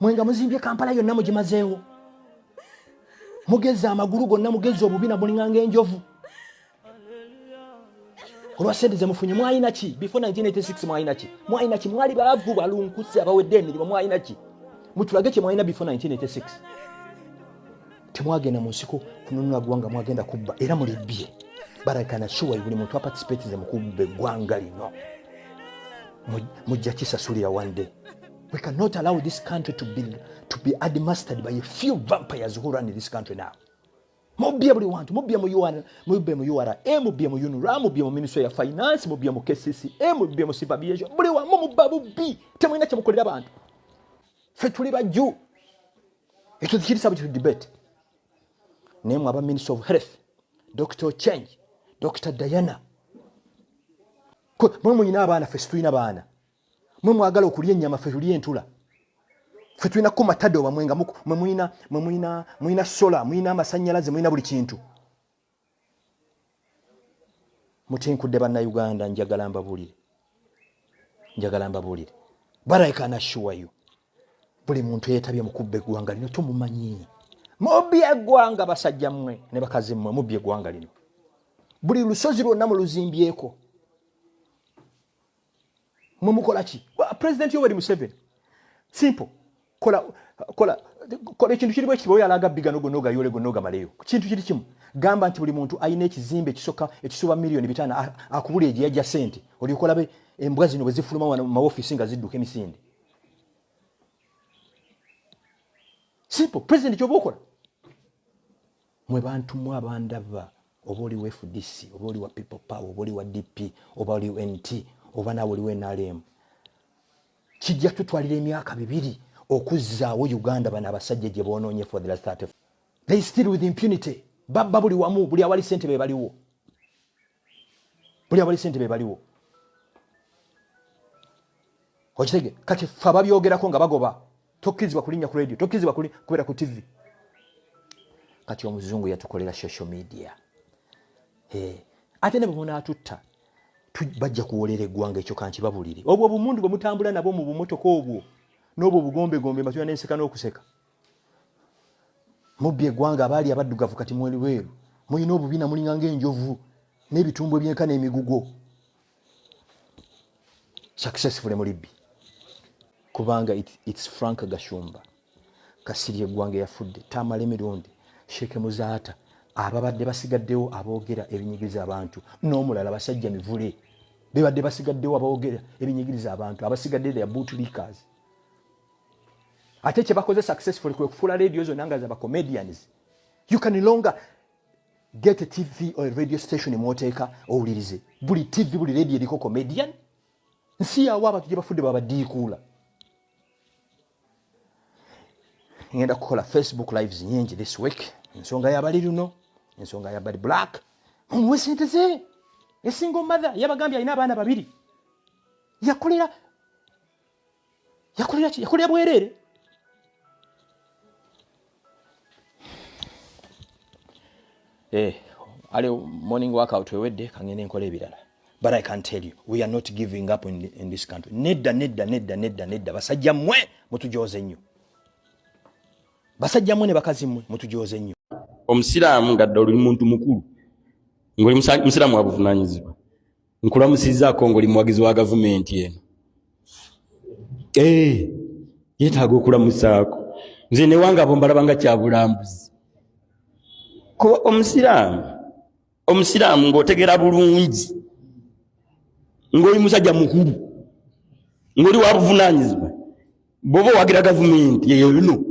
Mwenga muzimbye Kampala yonna mugimazeewo, mugeze amagulu gonna, mugeze obubina bulinganga enjovu olwa sente zemufunye. Mwalina ki before 1986? Mwalina ki? Mwalina ki? Mwali baavu, balunkuse, abawedde emirimu. Mwalina ki? Mutulage kye mwalina before 1986. Temwagenda mu nsiko kununula ggwanga, mwagenda kubba era mulibbye. But I can assure you, buli muntu aparticipatize mu kubba eggwanga lino mujja kisasulira one day. We cannot allow this country to be administered by a few vampires who run this country now. Mubbye buli wantu, mubbye mu UR, mubbye mu URA, mubbye mu UNRA, mubbye mu Ministry ya Finance, mubbye mu KCCA, mubbye mu Civil Aviation, buli wamu mubba bubbi. Temulina kyemukolera bantu. Ffe tuli bajju, ekyo tekiri subject to debate. Naye mwe aba Minister of Health, Dr Change, Dr Diana, mwe muyina abaana, ffe situlina baana. Mwe mwagala okulya ennyama, ffe tulya entula. Ffe tulina kumatado, bamwe nga mwe muyina solar, muyina amasanyalaze, muyina buli kintu. Mutinkudde Bannayuganda. Njagala mbabuulire, njagala mbabuulire, but I can assure you, buli muntu yeetabye mu kubba eggwanga lino tumumanyi. Mubbye eggwanga, basajja mmwe ne bakazi mmwe, mubbye eggwanga lino. Buli lusozi lwonna muluzimbyeko. Mwe mukola ki? President Yoweri Museveni, simple, kola kola kola ekintu kiri bwekiti. Bwe yalaga bigano gonna ogayole gonna ogamaleyo, kintu kiri kimu. Gamba nti buli muntu alina ekizimbe ekisooka ekisuba 5 miliyoni akubula egye yajja sente. Olyoka olabe embwa zino bwe zifuluma wano mu maofiisi nga zidduka emisinde. Simple, president, kyoba okola. Mwe bantu mwe abandaba, oba oli wa FDC, oba oli wa People Power, oba oli wa DP, oba oli NT, oba naawe oli wa NRM, kijja tutwalira emyaka 2 okuzzaawo Uganda bano abasajja gye boonoonye for the last 30. They still with impunity. Babba buli wamu, buli awali sente be baliwo, buli awali sente be baliwo. Okitege? Kati fe ababyogerako nga bagoba, tokkirizibwa kulinnya ku radio, tokkirizibwa kubeera ku TV. Kati omuzungu yatukolera social media. Ate ne bwe munaatutta, bajja kuwolera eggwanga. Ekyo kankibabulire. Obwo obumundu bwe mutambula nabwo mu bumotoka obwo n'obwo obugombegombe, mbatulira n'enseka n'okuseka. Mubbye eggwanga. Abaali abaddugavu kati mwelweru, mulina obubina, mulinga ng'enjovu n'ebitumbwe byenka n'emigugo. Successfully mulibbi, kubanga it's Frank Gashumba, Kasirye eggwanga eyafudde, Tamala Emirundi, Sheikh Muzaata, ababadde basigaddewo aboogera ebinyigiriza abantu n'omulala, basajja mivule bebadde basigaddewo aboogera ebinyigiriza abantu. Abasigadde, they are bootlickers. Ate kyebakoze successfully kwe kufuula radio zonna nga zaba comedians. You can no longer get a TV or a radio station mwoteeka owulirize. Buli TV, buli radio eriko comedian. Nsi yawo abantu gye bafudde babadiikuula. Ngenda kukola Facebook lives nyingi this week. Ensonga yabali luno, ensonga ya Bad Black, mumuwe sente ze. A single mother yabagambye alina abaana babiri, yakolera, yakolera ki? Yakolera bwereere. Ale morning workout ewedde, kangende nkola ebirala. But I can tell you, we are not giving up in this country. Nedda, nedda, nedda, nedda, nedda. Basajja mmwe mutujoze nnyo, basajja mmwe ne bakazi mmwe mutujoze nnyo. Omusiraamu nga ddala oli muntu mukulu, ng'oli musiraamu wa buvunaanyizibwa, nkulamusizzaako ng'oli muwagizi wa gavumenti eno. Yeetaaga okulamusaako. Nze newange abo mbalaba nga kyabulambuzi, kuba omusiraamu ng'otegera bulungi, ng'oli musajja mukulu, ng'oli wa buvunaanyizibwa, bw'oba owagira gavumenti eyo bino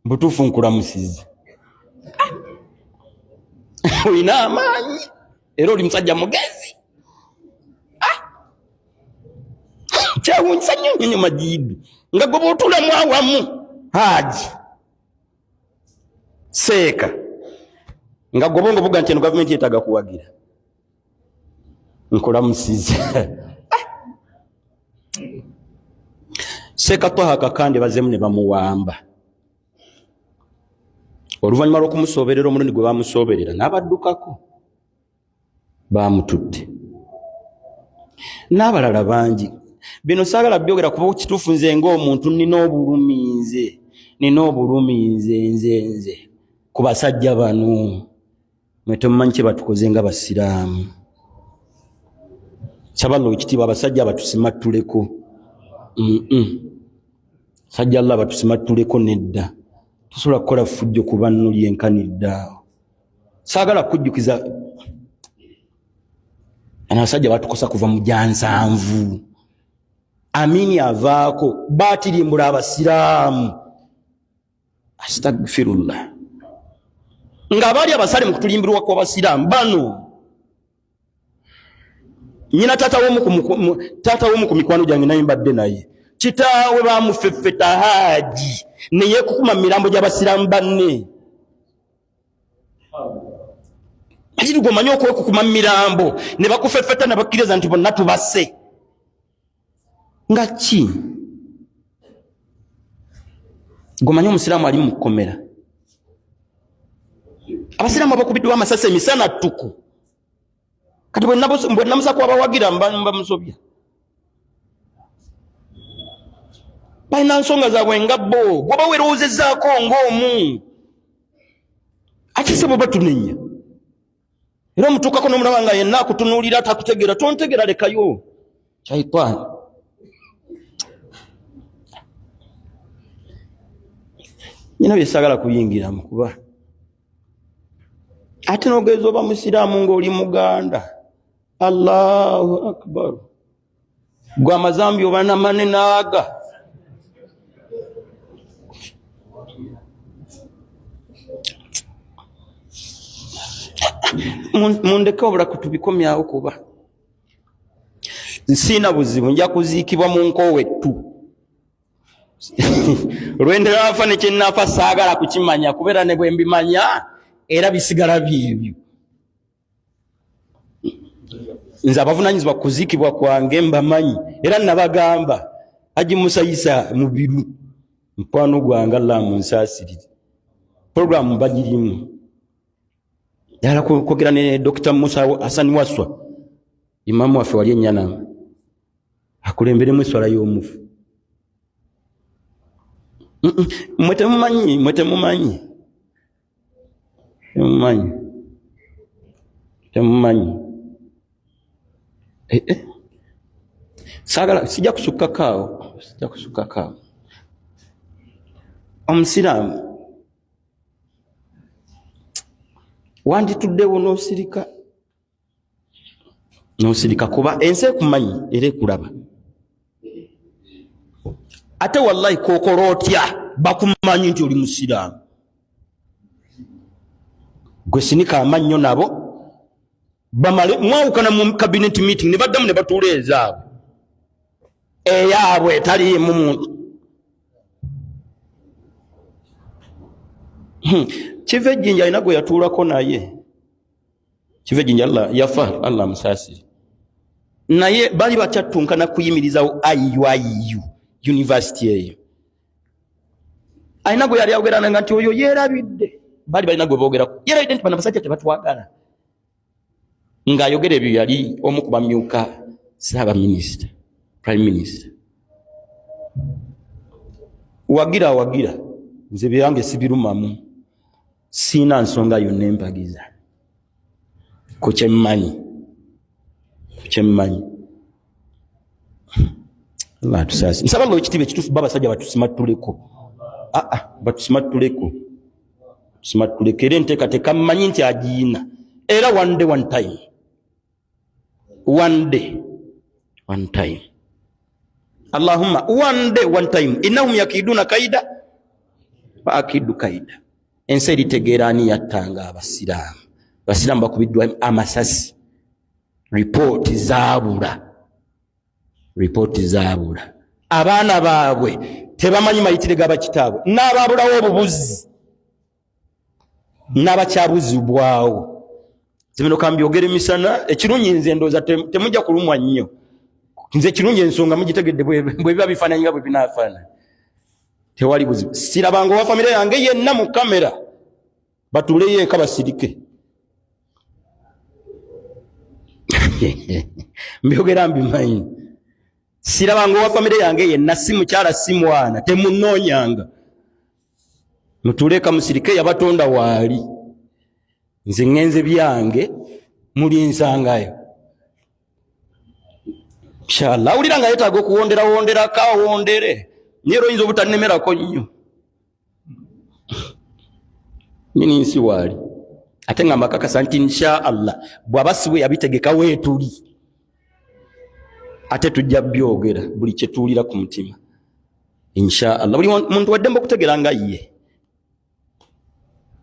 butuufu, nkulamusizza. Olina amaanyi era oli musajja mugezi. Kyewuunyisa nnyo nnyo nnyo, Majiidu, nga gwe bw'otuulamu awamu Haaji Seeka, nga gwe obwongo buga nti eno gavumenti yeetaaga kuwagira. Nkulamusiza. Seeka Twaha Kakande bazeemu ne bamuwamba oluvannyuma lw'okumusooberera. Omulundi gwe bamusooberera n'abaddukako, bamututte n'abalala bangi. Bino saagala byogera kuba kituufu, nze ng'omuntu nina obulumi, nze nina obulumi, nze nze nze ku basajja bano. Mwe temumanyi kye batukoze nga basiraamu. Saba Allah ekitiibwa, abasajja abatusimattuleko. Sajja Allah abatusimattuleko. Nedda, tosobola kukola ffujjo ku banno lyenkanidde awo. Saagala kujjukiza abasajja batukosa kuva mu gyansanvu. Amini avaako batirimbula abasiraamu. Astagfirullah, nga baali abasale mu kutulimbirwa kw'abasiraamu bano. Nyina taata womu ku mikwano gyange naye mbadde naye, kitaawe bamufeffeta haaji neyekukuma mu mirambo gy'abasiraamu banne. Akiri gwomanyi okwekukuma mu mirambo ne bakufeffeta ne bakkiriza nti bonna tubasse nga ki? Gwomanyi omusiraamu ali mu kkomera, abasiraamu abakubiddwa amasasi emisana ttuku. Kati bwe namusa kwabawagira mba musobya. Balina nsonga zaabwe nga bo, gwe bawerowoozezaako ng'omu. Ate se bwe batunenya era omutuukako n'omulaba nga yenna akutunuulira takutegeera, tontegeera, lekayo shaitaani. Nyina byesaagala kuyingiramu kuba ate n'ogeeza oba musiraamu ng'oli muganda. Allahu akbar, gwe amazambi oba namanene aga mundeke obulaku tubikomyawo kuba nsiina buzibu, nja kuziikibwa mu nkoowe ttu lwenderafa nekyenafa saagala kukimanya kubeera ne bwe mbimanya era bisigala byebyo. Nze abavunanyizibwa kuziikibwa kwange mbamanyi era nabagamba. Haji Musa Isa Mubiru mukwano gwange, Allah munsaasirire, programu bagirimu yala kwogera ne Dr. Musa Hassan Waswa, imamu waffe wali enyanama, akulemberemu eswala y'omufu. Mwe temumanyi, mwe temumanyi, temumanyi, temumanyi. Eh, eh. Saagala, sijja kusukkako awo, sijja kusukkako awo. Omusiraamu wandituddewo n'osirika, n'osirika kuba ensi ekumanyi era ekulaba. Ate wallahi kokola otya, bakumanyi nti oli musiraamu. Gwe sinika amannyo nabo bamale mwawukana mu cabinet meeting ne baddamu ne batuula ezaabwe, eyaabwe etaliimu muntu. Kiva ejjinja alina gwe yatuulako naye, kiva ejjinja Allah yafa, Allah amusaasire, naye bali bakyattunkana kuyimirizawo IUIU university eyo. Alina gwe yali ayogerananga nti oyo yeerabidde, bali balina gwe boogerako, yeerabidde nti bano abasajja tebatwagala. Ng'ayogera ebyo yali omu ku bamyuka ssaabaminisita, prime minister. Wagira awagira, nze byange sibirumamu, siina nsonga yonna empagiza ku kyemmanyi, ku kyemmanyi. Allah atusaasire. Nsaba Allah ekitiibwa ekituufu, ba abasajja batusimattuleko. Aa, batusimattuleko, tusimattuleko. Era enteekateeka mmanyi nti agiina, era one day, one time, one day, one time, Allahumma, one day, one time, innahum yakiduna kaida wa akidu kaida. Ensi eritegeera ani yattanga abasiraamu. Abasiraamu bakubiddwa amasasi, ripooti zaabula, ripooti zaabula. Abaana baabwe tebamanyi mayitire g'abakitaabwe, n'abaabulawo obubuzi n'abakyabuzibwawo. Zibino kambyogere misana. Ekirungi nze ndowooza temujja kulumwa nnyo. Nze ekirungi ensonga mugitegedde, bwe biba bifaananyi nga bwe binaafaanana, tewali buzibu. Sirabanga owa famire yange yenna mu kamera, batuuleyo eka basirike. Mbyogera mbimanyi. Sirabanga owa famire yange yenna, si mukyala si mwana, temunoonyanga. Mutuuleka musirike, yabatonda waali. Nze ŋŋenze byange, muli nsangayo. Inshallah, awulira nga yeetaaga okuwonderawonderako awondere, naye era oyinza obutannemerako nnyo. Nyini nsi waali, ate nga mbakakasa nti insha Allah bw'aba si bwe yabitegeka weetuli, ate tujja byogera buli kye tuwulira ku mutima insha Allah. Buli muntu waddembe okutegera nga ye.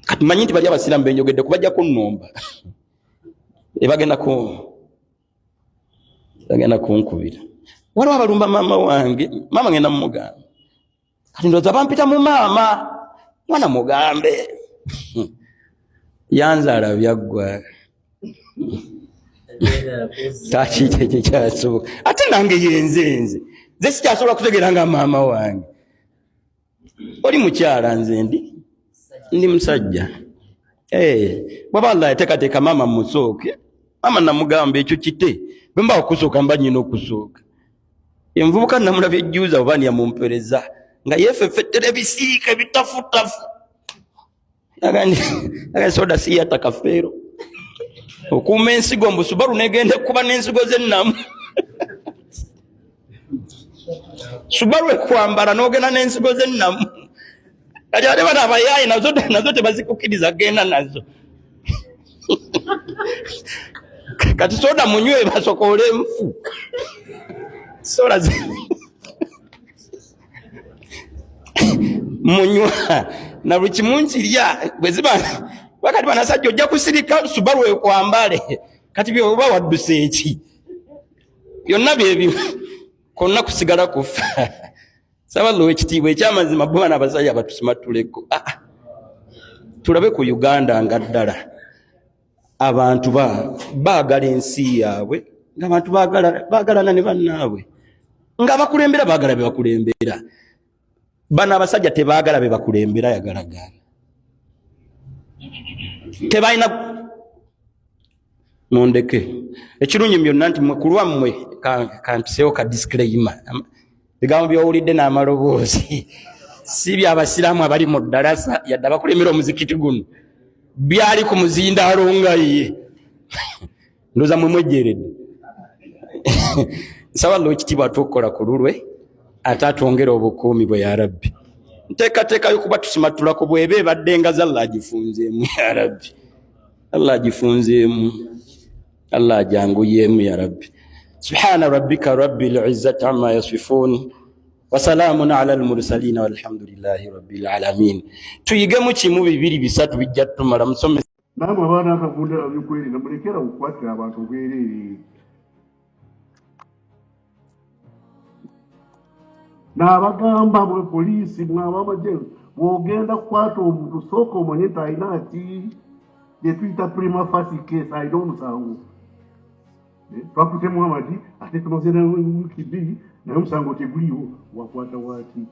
Kati manyi nti bali abasiraamu benjogedde kubajja kunnumba, ebagenda ku bagenda kunkubira. Waliwo abalumba maama wange, maama ngenda mumugamba. Kati ndowooza bampita mu maama, mwana mugambe yanzaala byaggwa takikyo kyasoboka. Ate nange yenze nze nze sikyasobola kutegeera nga maama wange. Oli mukyala, nze ndi musajja. Bwaba Allah yateekateeka maama musooke, maama namugamba ekyo kite bwe mba okusooka mba nyina okusooka. Envubuka namulabye ejjuuza oba niyamumpereza nga yeefefettera ebisiika ebitafutafu. Aga soda si yatta kafeero okuuma ensigo mbu Subaru negenda ekuba n'ensigo z'ennamu. Subaru ekwambala n'ogenda n'ensigo z'ennamu. Kati ate bano abayaaye nazo tebazikukiriza genda nazo. Kati soda munywe basokoole enfu soda munywa na buli kimu nkirya bwe ziba wakati banasajja ojja kusirika Subaru ekwambale. Kati byoba wadduse eki byonna byebi konna kusigala kufa. Saba Allah ow'ekitiibwa ekyamazima bo bano abasajja batusimatuleko. Tulabe ku Uganda nga ddala abantu baagala ensi yaabwe, ng'abantu baagalana ne bannaabwe, ng'abakulembera baagala be bakulembera. Bano abasajja tebaagala be bakulembera, yagalagaana tebalina. Mundeke ekirungi byonna nti mwe ku lwammwe kampiseewo ka disclaimer. Ebigambo by'owulidde n'amaloboozi si by'abasiraamu abali mu ddalasa yadde abakulembera omuzikiti guno, byali ku muzindaalo nga ye. Ndowooza mwe mwejjeeredde. Nsaba Allah ow'ekitiibwa atukukola ku lulwe ate atwongere obukuumi bwe ya Rabbi. Nteekateeka y'okuba tusimatulako bw'eba ebadde ngazi, Allah agifunzeemu ya Rabbi, Allah agifunzeemu, Allah ajanguyeemu ya Rabbi. Subhana rabbika rabbil izzati amma yasifun wasalaamun ala almursalina walhamdulillahi rabbil alamin. Tuyigemu kimu bibiri bisatu bijja tumala musome. Namwe abaana akagunda abyokwerinda mulekera okukwatira abantu obwereere. N'abagamba mwe poliisi mwabamagye, bw'ogenda kukwata omuntu sooka omanye nti alina ki, gye tuyita prima facie case, alina omusango. Twakutte Muhammad ate tumaze na wiiki 2 naye omusango teguliiwo, wakwata waaki?